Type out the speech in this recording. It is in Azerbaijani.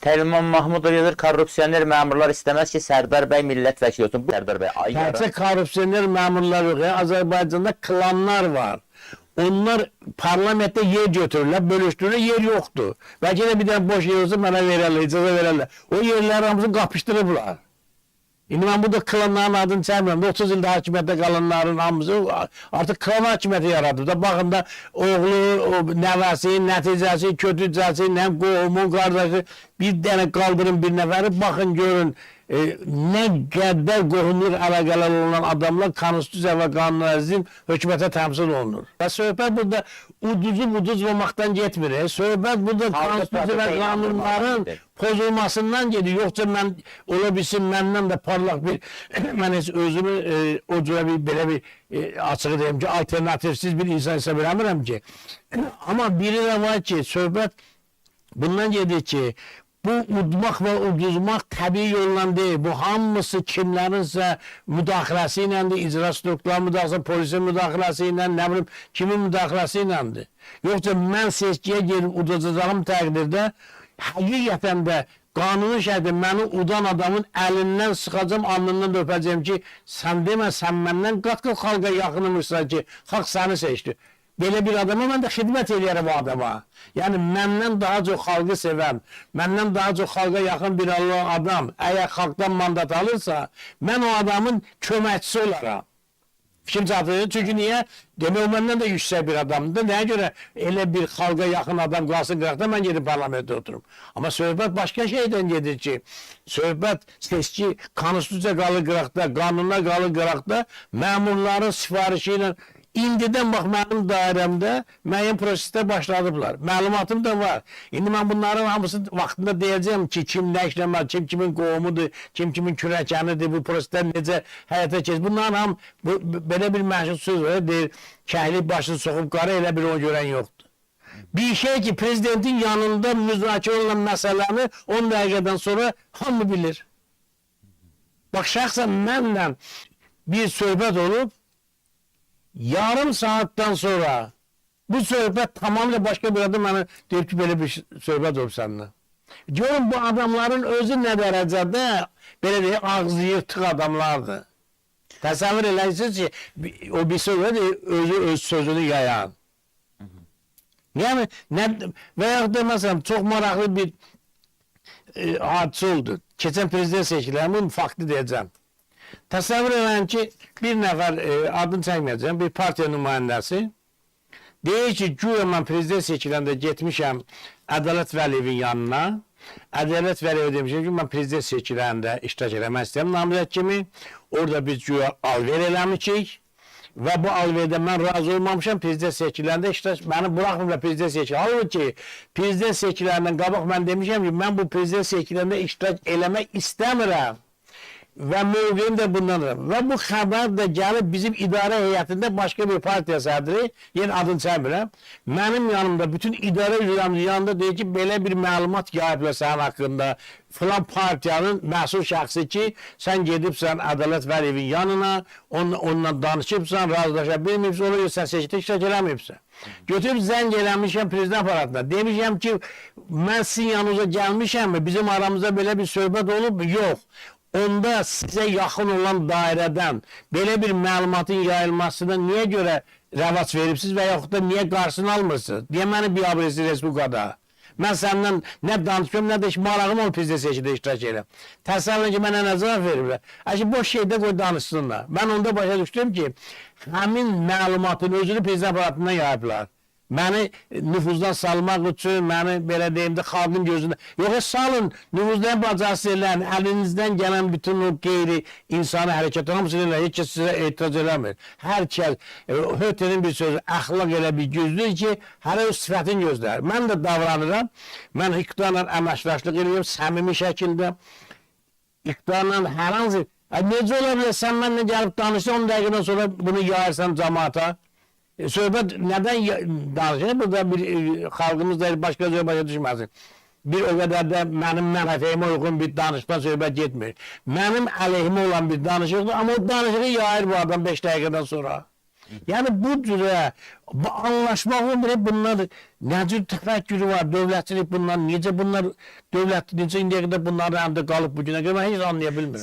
Telman Mahmudov yazır, korrupsioner məmurlar istəməz ki, Sərdar bəy millət vəkili olsun. Bu Sərdar bəy, ay yara. Təkcə korrupsioner məmurlar yox, ya, Azərbaycanda klanlar var. Onlar parlamentdə yer götürürlər, bölüşdürürlər, yer yoxdur. Bəlkə də bir dənə boş yer olsa mənə verərlər, icazə verərlər. O yerləri hamısını qapışdırıblar. İndi mən burada klanların adını çəkmirəm. 30 ildə hakimiyyətdə qalanların hamısı artıq klan hakimiyyəti yaradıb da. Baxın da oğlu, o, nəvəsi, nəticəsi, kötücəsi, nə qohumu, qardaşı bir dənə qaldırın bir nəfəri, baxın görün nə qədər qohumluq əlaqələri olan adamlar konstitusiya və qanun əzim hökumətə təmsil olunur. Və söhbət burada uduzub uduzmamaqdan getmir. Söhbət burada Xalqı konstitusiya və prosese inandırmaqdan qanunların gedir. pozulmasından gedir. Yoxsa mən ola bilsin məndən də parlaq bir mən heç özümü o cürə bir belə bir açığı deyim ki, alternativsiz bir insan hesab eləmirəm ki. Amma biri də var ki, söhbət bundan gedir ki, bu udmaq və uduzmaq təbii yolla deyil. Bu hamısı kimlərinsə müdaxiləsi iləndir, icra strukturları müdaxiləsi, polisin müdaxiləsi ilə, nə bilim kimin müdaxiləsi iləndir. Yoxsa mən seçkiyə gedib udacağım təqdirdə həqiqətən də qanuni şərtdə məni udan adamın əlindən sıxacam, alnından da öpəcəyəm ki, sən demə, sən məndən qat-qat xalqa yaxınmışsan ki, xalq səni seçdi. Belə bir adama mən də xidmət eləyərəm o adama. Yəni məndən daha çox xalqı sevən, məndən daha çox xalqa yaxın bir adam əgər xalqdan mandat alırsa, mən o adamın köməkçisi olaram. Fikrim çatır. Çünki niyə? Demək o məndən də yüksək bir adamdır. Nəyə görə elə bir xalqa yaxın adam qalsın qıraqda, mən gedib parlamentdə oturum. Amma söhbət başqa şeydən gedir ki, söhbət seçki konstitusiya qalır qıraqda, qanunlar qalır qıraqda, məmurların sifarişi ilə indidən bax mənim dairəmdə müəyyən proseslər başladıblar. Məlumatım da var. İndi mən bunların hamısını vaxtında deyəcəyəm ki, kim nə işləməli, kim kimin qohumudur, kim kimin kürəkənidir, bu proseslər necə həyata keçir. Bunların ham bu, belə bir məşhur söz var, deyir, kəhli başını soxub qara, elə bir onu görən yoxdur. Bir şey ki, prezidentin yanında müzakirə olunan məsələni 10 dəqiqədən sonra hamı bilir. Bax, şəxsən mənlə bir söhbət olub, yarım saatdan sonra bu söhbət tamamilə başqa bir adam mənə deyib ki, belə bir söhbət olub səninlə. Görün bu adamların özü nə dərəcədə belə deyək, ağzı yırtıq adamlardır. Təsəvvür eləyirsiniz ki, o bir söz var, özü öz sözünü yayan. Yəni nə və yaxud da məsələn çox maraqlı bir hadisə oldu. Keçən prezident seçkilərinin bunun faktı deyəcəm. Təsəvvür eləyin ki, bir nəfər adını çəkməyəcəm, bir partiya nümayəndəsi deyir ki, güya mən prezident seçiləndə getmişəm Ədalət Vəliyevin yanına. Ədalət Vəliyevə demişəm ki, mən prezident seçiləndə iştirak eləmək istəyirəm namizəd kimi. Orada biz güya alver eləmişik. Və bu alverdə mən razı olmamışam, prezident seçkilərində iştirak məni buraxmırlar prezident seçkiləri. Halbuki prezident seçkilərindən qabaq mən demişəm ki, mən bu prezident seçkilərində iştirak eləmək istəmirəm. Və mövqeyim də bundandır. Və bu xəbər də gəlib bizim idarə heyətində başqa bir partiya sədri, yenə adını çəkmirəm, mənim yanımda bütün idarə üzvlərimizin yanında deyir ki, belə bir məlumat yayıblar sənin haqqında. Filan partiyanın məsul şəxsi ki, sən gedibsən Ədalət Vəliyevin yanına, onunla danışıbsan, razılaşa bilməyibsən, ona görə sən seçkidə iştirak eləməyibsən. Götürüb zəng eləmişəm prezident aparatına. Demişəm ki, mən sizin yanınıza gəlmişəm mi? Bizim aramızda belə bir söhbət olub mu? Yox. Onda sizə yaxın olan dairədən belə bir məlumatın yayılmasına niyə görə rəvac veribsiz və yaxud da niyə qarşısını almırsınız? Niyə məni biabır edirsiniz Respublikada? Mən səndən nə danışıyorum, nə də heç marağım olub prezident seçkidə iştirak edirəm. Təsəvvür edin ki, mənə nə cavab veriblər? Əşi, boş şeydə qoy danışsınlar. Mən onda başa düşdüm ki, həmin məlumatın özünü prezident aparatından yayıblar. Məni nüfuzdan salmaq üçün, məni belə deyim də xalqın gözündə. Yox, salın, nüfuzdan bacarsız eləyin, əlinizdən gələn bütün o qeyri insani hərəkətlər hamısını eləyin, heç kəs sizə etiraz eləmir. Hər kəs, Hötenin bir sözü, əxlaq elə bir güclüdür ki, hər öz sifətini gözləyir. Mən də davranıram, mən iqtidarla əməkdaşlıq edirəm, səmimi şəkildə. İqtidarla hər hansı... Necə ola bilər, sən mənimlə gəlib danışsan, 10 dəqiqədən sonra bunu yayırsan cəmaata? Söhbət nədən danışır? Burada bir xalqımız da başqa cür başa düşməsin. Bir o qədər də mənim mənafeyimə uyğun bir danışma söhbət getmir. Mənim əleyhimə olan bir danışıqdır, amma o danışığı yayır bu adam 5 dəqiqədən sonra. Yəni bu cürə bu anlaşmaq olmur. Bunlar nə cür təfəkkürü var, dövlətçilik bunlar, necə bunlar dövlət necə indiyə qədər bunların əlində qalıb bu günə qədər mən heç anlaya bilmirəm.